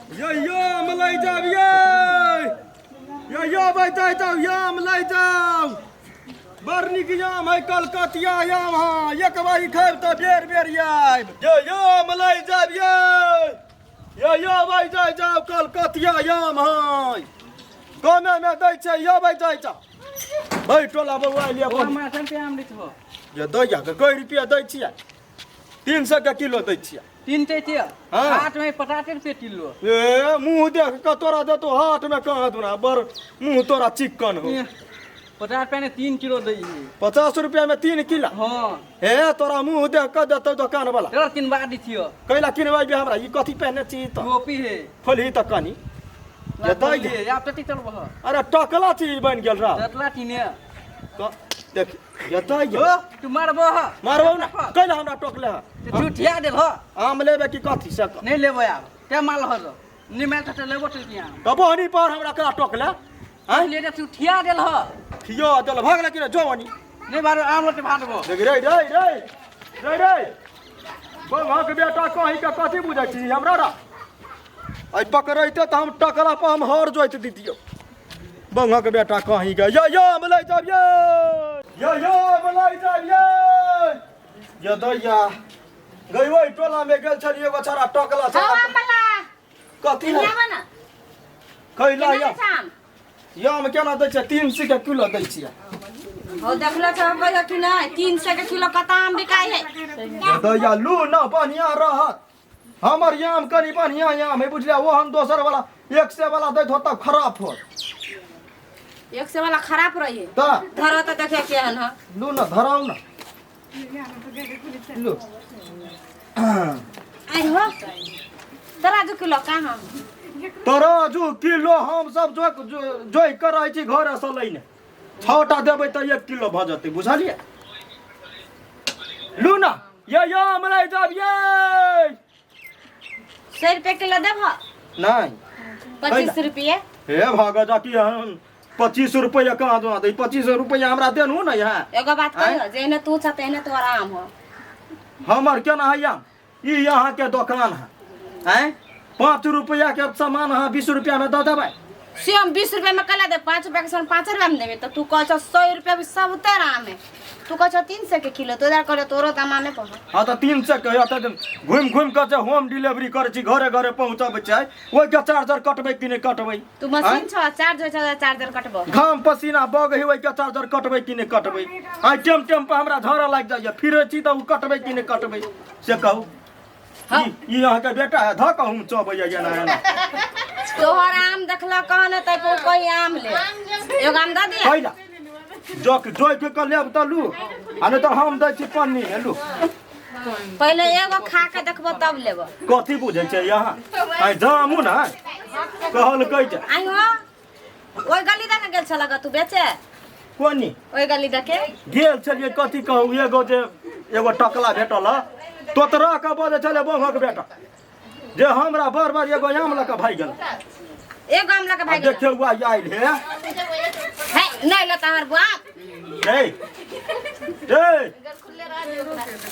यो यो आम लै जाउ ये, यो यो बैठै जाउ, यो आम लै जाउ। बड़ नीक आम है, कलकतिया आम है, एक बारी खायब तऽ बेर बेर आयब। यो यो आम लै जाउ ये, यो यो बैठै जाउ, कलकतिया आम है, कमे मे दै छै। यो बैठै जाउ। भाइ टोला बौआ एलियै ओ हमरा सन पे आम लै छहो। ये दैया के कै रुपया दै छियै? 300 के किलो दै छियै। 300 छियै? हाँ। हाट में 50 रुपये किलो। ए मुँह देख के तोरा देतो हाथ में कहाँ दूना, बड़ मुँह तोरा चिकन हो। 50 रुपया में 3 किलो दै है। 50 रुपया में 3 किलो? हाँ। हे तोरा मुँह देख के देतो दोकान वाला। तोरा किनबा दै छियो। कैला किनबेबे हमरा? ई कथी पहने छी तऽ? टोपी है। खोलही तऽ कनी। ये दै दे। आब तती चलबह। अरे टकला चीज बनि गेल रह। टकला चीने। देख ये दै गेल। तू मारबह। मारबौ ना। कैला हमरा टोकले है? तू ठिया देलह। आम लेबे की कथी से कह? नहीं लेबै आब। ते माल हर। नहीं माल तऽ लेबो तऽ की आम। तऽ बहनी पर हमरा केना टोकले? आँय? ले तू ठिया देलह। ठिया देल भऽ गेलै कि नहि? जो बनी। नहीं मारो आम लोटे भागबो। देख रे रे रे रे रे। बंगक बेटा कहीं के कथी बुझै छी हमरा रा? आइ पकड़ैते तऽ हम टकला पर हम हर जोति दितियौ। बंगक बेटा कहीं के यो यो हम लै जाब ये, यो यो हम लै जाब ये। ये दैया गई ओहि टोला में गेल छलियै एगो छौड़ा टकला छौड़ा। हँ, आमला। कथी है? आबऽ ने। कैला केना या? दै छै आम? या हम केना दै छियै? 300 के किलो दै छियै। हो देखलो छ हम कहियो कि नहि, 300 के किलो कता आम बिकाइ है। ये दैया लू ना बढ़िया रहत। हमर आम कनी बढ़िया आम है बुझलियै, ओ हम दोसर वाला 100 वाला दैत होत तब खराब होत। 100 वाला खराब रही है। तऽ धरो तऽ देखे केहन है। लू ना धराउ ना। लू। आइ हो तराजू किलो कहाँ? तराजू किलो हम सब जोइ कऽ रहै छी घरे से लैने। 6टा देबै तऽ 1 किलो भऽ जेतै बुझलियै। लू ना ये यो हम लै जाब ये। 100 रुपये किलो देबह? नहीं। 25 रुपये। हे भगत जा की हम 25 रुपया कहाँ दो दे? 25 रुपया हमरा देनू ना यहाँ। एगो बात कहियो, जेहने तू छ तेहने तोहर आम हो। हमर केना है आम? ई यहाँ के दोकान है। आँय? 5 रुपया के सामान अहाँ 20 रुपया में दऽ देबै? से हम 20 रुपया में कला दे, 5 रुपया के सामान 5 रुपया में देबै। तऽ तू कहै छौ 100 रुपया भी सब तेरा आम है। तू कहै छौ 300 के किलो, तो इधर कहलियौ तोरो दाम आमे पर। हाँ तऽ 300 के होयत, तऽ घुमि घुमि कऽ जे होम डिलीवरी करै छी, घरे घरे पहुँचबै छै, ओहिके चार्जर कटबै कि नहि कटबै? तू मशीन छौ, चार्ज होइ छौ, चार्जर कटबौ। घाम पसीना बगै है, ओहिके चार्जर कटबै कि नहि कटबै? आइ टेम टेम पर हमरा झड़ा लागि जाइए, फिरै छी तऽ ओ कटबै कि नहि कटबै से कहू। हाँ। ई अहाँके बेटा है, धऽ कऽ हम चबैया एना एना। तोहर आम देखलक कहने तऽ को कही आम ले, एगो आम दऽ दिया। कैला जोक जोइक कऽ लेब तऽ लू, आ नहि तऽ हम दै छी पन्नी मे लू। पहिले एगो खा के देखबो तब लेबो। कथी बुझै छै यहाँ? आइ जामुन है कहलकै जे। आइ हो ओहि गली दऽ के गेल छलक तू बेचे? कोनी? ओहि गली दऽ के गेल छलियै। कथी कहू, एगो जे एगो टकला भेटल ह, तोतरा के बजै छलै बौहक बेटा, जे हमरा बार बार एगो आम लऽ कऽ भागि गेल। एगो आम लऽ कऽ भागि गेल। देखियौ आइ आयल हे। हे नहि लेता हमर बाप। ए ए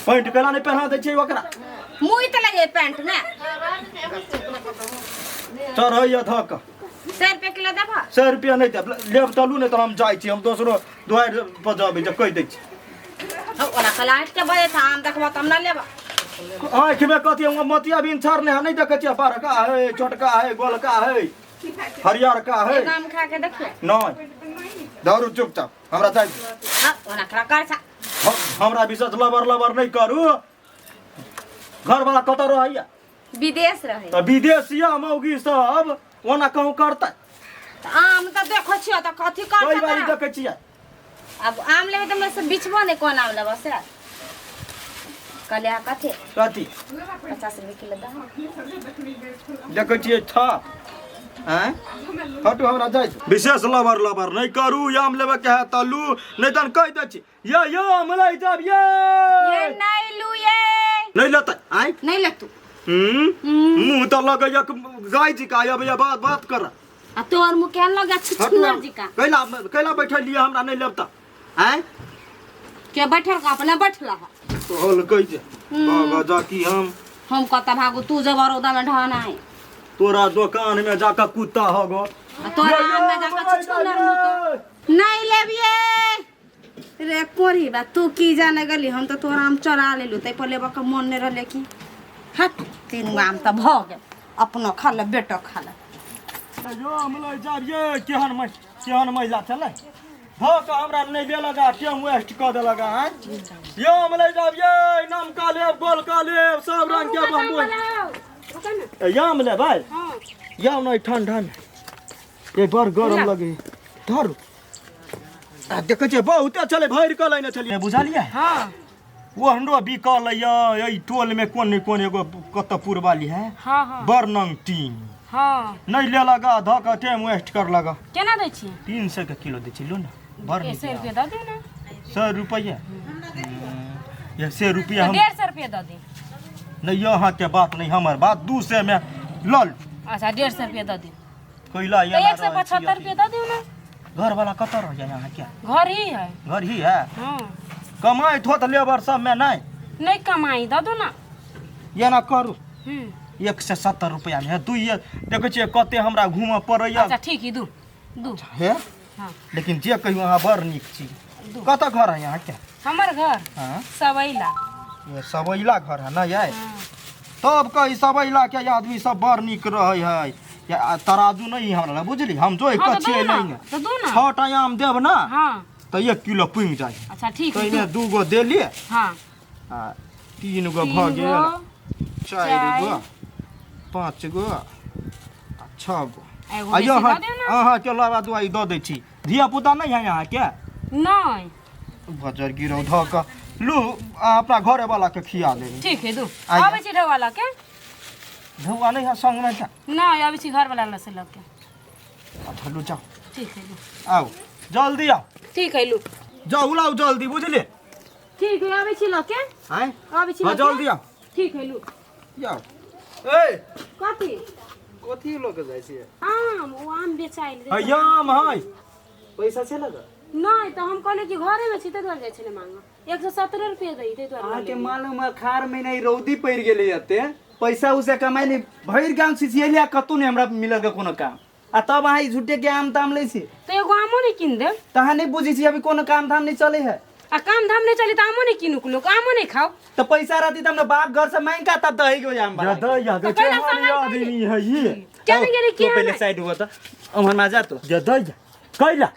पैंट केना नहि पहिना दै छियै ओकरा? मुँह तऽ लगे पैंट ने। चढ़ैया धऽ कऽ। 100 रुपया किलो देबह? 100 रुपया नहि देब, लेब तऽ लू, नहि तऽ हम जाइ छी, हम दोसरो दुआरि पर जेबै जे कहि दै छी। हौ, ओना कल आँखि के बजै छ, आम देखबह तब ने लेबह। आँखिमे कथी हम मोतिया बिन छाड़ने है, नहि देखै छियै? बड़का है, छोटका है, गोलका है, हरियरका है। एगो आम खा के देखिए। नहि दौड़ू चुपचाप, हमरा जाइ दे। हँ, ओना खड़ा कर छ। हमरा विशेष लबर लबर नहि करू। घरवाला कतऽ रहैया? विदेश रहे। तऽ विदेशिया मौगी सब ओना कहूँ करतै? तऽ आम तऽ देखै छियै तऽ कथी कई करतै बारी तोरा? देखै छियै। अब आम लेबै तऽ हमरा से बिछबो नहि, कोन आम लेबऽ से कहलियै। कथी? कथी? 50 रुपए किलो दह। देखै छियै छ आँय हटू, हमरा जाइ दे। विशेष लबर लबर नहि करू, आम लेबे के है तऽ लू, नहि तहन कहि दै छी। ये यो आम लै जाब ये। ये नहीं लू ये। नहि लेतै आँय? नहीं लेतू। मुँह तऽ लगैया गाय जी का अबैया बात बात कर। आ तोहर मुँह केहन लगै छुछुनर जी का। कैला कैला बैठल लिअ, हमरा नहि लेब तऽ आँय? के बैठल का अपने बैठल है। कहलकै जे बाबा जा की हम कतऽ भागू, तू जब रौदा में ढहना है। तोरा दोकान में जाकर कुत्ता हो गो। आ तोरा आम में जाकर छुछुनर मुतौ। नहीं लेबिए रे कोरी बा, तू की जाने गेली, हम तो तोरा आम चोरा लेलु, तै पर लेबऽ के मन नहीं रहले की। हट, 3 गो आम तऽ भऽ गेल, अपनो खा ले बेटो खा ले। यो हम लऽ जाबिए, केहन केहन महिला छलै, धऽ कऽ हमरा नहि देलक आ टाइम वेस्ट कऽ देलक। आँय यो हम लऽ जाबिए, नमका लेब, गोलका लेब, सब रंग के बम्बई आम लेबै। याम नहि, ठंडा मे ये बड़ गरम लगे। धरू आ देखै छियै बहुते छलै, भरि कऽ लैने छलियै, बुझलियै? हाँ। ओ हमरो बिकल यऽ एहि टोल में कोन ने कोन एगो कतऽ पुरवाली है। हाँ हाँ। बड़ नंग टीम। हाँ। नहि लेलक आ धऽ कऽ टाइम वेस्ट करलक। केना दै छी? 300 के किलो दै छी, लू ने, बड़ नीक। 100 रुपया दऽ दियौ ने। 100 रुपैआ? ये 100 रुपैआ हम 150 रुपया दऽ दी। नहि, यौ अहाँके बात नहि, हमर बात 200 मे लऽ लू। अच्छा, 150 रुपया दऽ दियौ। कैला तऽ एना 175 रहै छी। रुपया दऽ दियौ ने। घर वाला कतऽ रहैया अहाँके? घर ही है। घर ही है? हाँ। कमाइत होत लेबर सबमे? नहि नहि कमाई, दऽ दू ना। एना करू। हम्म। 170 रुपैआ मे दुइये। देखै छियै कते हमरा घूमऽ पड़ैया। अच्छा ठीक है, दू दू। हे। हाँ। लेकिन जे कहियौ अहाँ बड़ नीक छी। कतऽ घर है अहाँके? हमर घर। हाँ। सबैला। ये सबैला घर है ना ये? हाँ। तब कही सबैला के आदमी सब बड़ नीक रहै है। या, आ तराजू नहीं हमरा लग, बुझली? हम जो हाँ, एक तऽ छियै दू ना, नहीं। तऽ दू ना। 6 टा आम देब ना? हाँ। तऽ 1 किलो पुंग जाय। अच्छा ठीक है। तैमे 2 गो देलियै। हाँ। आ 3 गो भऽ 3 गेल। गो, 4 गो, 5 गो आ 6 गो। एगो आ बेसी अहाँ दऽ दियौ ना। अहाँके लाबा दुआई दऽ दै छी। धिया पुता नहि है अहाँके? नहि। बजर गिरौ धऽ कऽ लू, अहाँ अपना घरे वाला के खिया देबै। ठीक है, दू। आइए। आबै छी ढौआ लऽ के। ढौआ नहि है संगमे क्या? नहि, आबै छी घर वाला से लऽ के। अच्छा लू, जाओ। ठीक है, लू। आउ जल्दी आउ। ठीक है, लू। जाउ लाउ जल्दी, बुझलियै? ठीक है, आबै छी लऽ के। आँय? आबै छी हाँ, लऽ के। जल्दी आउ। ठीक है, लू। जाउ। ए कथी? कथी लऽ के जाइ छियै? आम, ओ आम बेचाइल। है आम है। पैसा छै लग? नहि, तऽ हम कहलियै कि घरेमे छी, ताहि दुआरे जाइ छलै मांगऽ। 170 रुपये दै, ताहि दुआरे। अहाँके मालूम है अखाड़ महीना ई रौदी पड़ि गेलै, एते पैसा उसा कमाइ नहि, भरि गाँव छिछिएली आ कतहु नहि हमरा मिलल के कोनो काम, आ तब अहाँ ई झूठे के आम ताम लै छी। तऽ एगो आमो नहि कीन देब? तऽ अहाँ नहि बुझै छी, अभी कोनो काम धाम नहि चलै है। आ काम धाम नहि चली तऽ आमो नहि कीनू, लोक आमो नहि खाउ? तऽ पैसा रहती तब ने बाप घर से मांगि के तब दही के आम बना के। या तऽ कैला सवाल आदमी है ये। क्या नहीं गेली? तो किया पहिले नहि? साइड हुआ तऽ उम्हर मा जा तो। या दैया कैला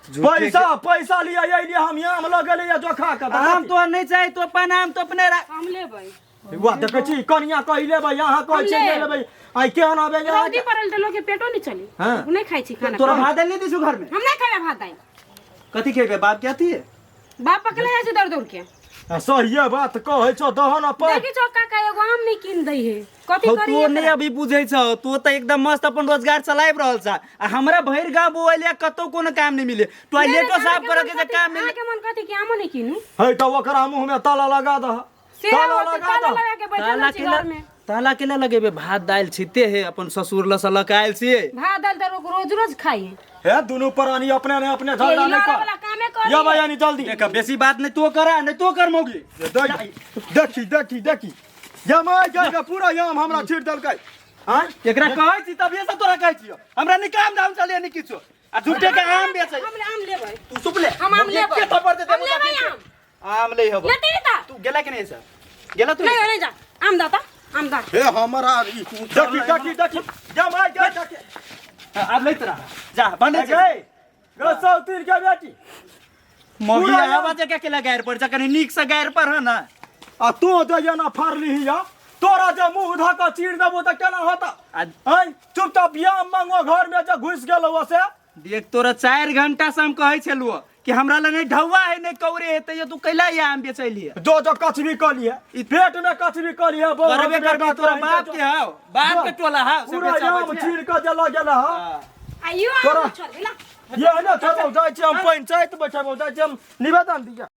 झूठे पैसा पैसा लिया अइलियै हम, आम लऽ गेलियै जोखा के। आम तो नहीं चाही, तो अपन आम तो अपने हम लेबै। वाह, देखै छी कनिया कहि लेबै, अहाँ कहै छियै हम नहि लेब। लेबै। आइ केहन आबै रौदी पड़ल तऽ लोकके पेटो नहि चली। हाँ। नहि खाइ छी खाना। तोरा भात दालि नहीं दै छौ घर में? हम नहि खेबै भात दालि। कथी खेबै? बाप के अथी है? बाप पकड़े जाइ छै दौड़ दौड़ के। सहिए बात कहै छौ, दहन अपन। देखी छौ काका, एगो आम नहि कीन दै है, कथी हौ, करी? तो नहीं अभी बुझै छौ, तो तऽ एकदम मस्त अपन रोजगार चलाबि रहल छ, आ हमरा भरि गाँव बौआइले कतौ कोनो काम नहीं मिले, टॉयलेटो साफ करे के जे काम मिले। अहाँके मन कथी कि आमो नहि कीनू? है तऽ ओकरा मुँह में ताला लगा दह। से ताला होतै, लगा ताला दह। लगा के बैठल ताला छी केला घर में। ताला केला लगेबे? भात दालि छिते हे, अपन ससुर लऽ से लऽ के आयल छियै। भात दालि तऽ लोक रोज रोज खाइ है। हे, दुनू प्राणी अपने ने अपने झगड़ा ई नहीं लड़े कर वाला कामे कर। या भाई, जल्दी। देख, बेसी बात नहीं तो करा, नहीं तो कर मौगी। देखी देखी देखी, या my गई, पूरा याम हमरा छीट देलकै। आँय? एकरा कहै छी तभिए से तोरा कहै छियौ, हमरा नहीं काम धाम चले नहीं किछो, आ झूठे के आम बेचै। हम आम लेबै। तू सुप ले। हम आम लेबै। एके थप्पड़ दे हम देबो। लेबै आम। आम ले हबो। लेते नहीं ता। तू गेला कि नहीं सर गेला तू? नहीं नहीं, जा आम दाता, आम दा। हे हमरा ई देखी देखी देखी, या my गई, देखी। आब लैत रह, जा बने। गई गो सौतीर के बेटी। मौगी। पूरा आवाज के केला गायर पर जा, कनी नीक से गायर पर है ना। आ तू जे एना फाड़ली हिया, तोरा जे मुंह धऽ कऽ चीर देबो तऽ केना होता? आ आँय, चुपचाप बियाह मांगो घर में जे घुसि गेलौ से। देख, तोरा 4 घंटा से हम कहै छलुओ कि हमरा लग नहीं ढौआ है नहीं कौरे है, तैयो तू कैला ये आम बेचैलिए? जो जो कचबी कऽ लिए, पेट में कचबी कऽ लिए। करबे करबी, तोरा बाप के हौ, बाप के टोला हौ से पूरा बेचाबै आम छियै। चीर कऽ जे लऽ गेल हँ। आइयो आम तोरा- छोड़ देला। ये ने छोड़बौ, जाइ छी हम पंचायत बैठेबौ, जाइ छी हम निवेदन दिया।